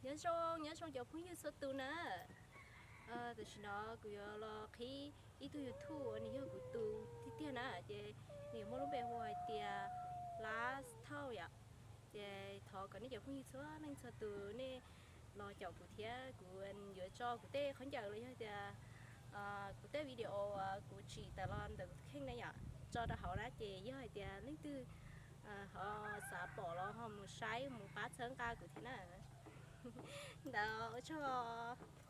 Nyob zoo, nyob zoo cov phooj ywg txhua tus na. Tam sim no kuv yuav los qhib ib tug YouTube uas nws yog kuv tus tiag tiag na, ces nws yuav muaj lub npe hu hais tias Last Talk yom. Ces thov kom nej cov phooj ywg txhua leej txhua tus nej los caum kuv thiab kuv yuav tso kuv tej khaub ncaws los yog tias kuv tej video uas kuv tsim tawm los ntawm kuv tus kheej na yom, tso rau hauv na, ces yog hais tias leej twg ho xav pom los ho mus saib mus pab txhawb nqa kuv thiab na. Ntawd ua tsaug.